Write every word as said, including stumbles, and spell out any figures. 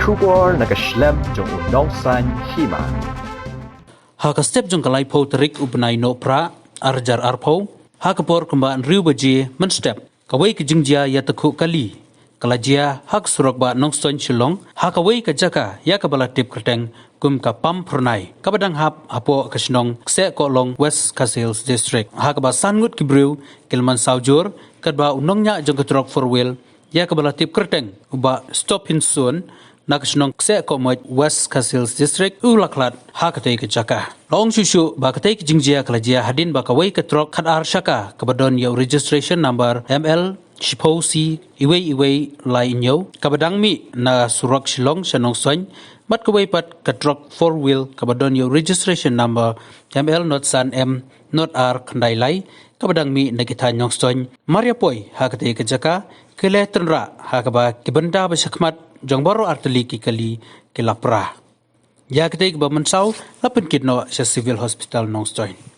Khubor na ka shlem jong u nongsan hima. Ha ka step jong ka laiphew tarik u bnai Nohprah, arhajar arphew, ha ka por kumba hynriew baje mynstep, kawei ka jingjia ïatakhuh kali ka la jia ha ka surok ba Nongstoiñ Shillong, ha kawei ka jaka ïa kaba la tip kyrteng kum ka Pam Phyrnai, kaba dang hap hapoh ka shnong Kseh Kohlong, West Khasi Hills District, ha kaba san ngut ki briew ki la mynsaw jur, katba u nongñiah jong ka trok four wheel ïa kaba la tip kyrteng u Bah Stop Hin Sun, na ka shnong Kseh Kohmoit, West Khasi Hills District, u la khlad ha katei ka jaka. La ong shuh shuh ba katei ka jingjia ka la jia hadien ba kawei ka trok khatar shaka kaba don ïa u registration number M L shiphew C iwei iwei lai hynñiew, kaba dang mih na surok Shillong sha Nongstoiñ, bad kawei pat ka trok four wheel kaba don ïa u registration number M L not san M not ar khyndai lai, kaba dang mih na ki thaiñ Nongstoiñ. Mar ïa poi ha katei ka jaka, ki la tynrah ha kaba ki bynta ba shakhmat jong baroh artylli ki kali ki la pra. Ïa katei kaba mynsaw la pynkit noh sha Civil Hospital Nongstoiñ.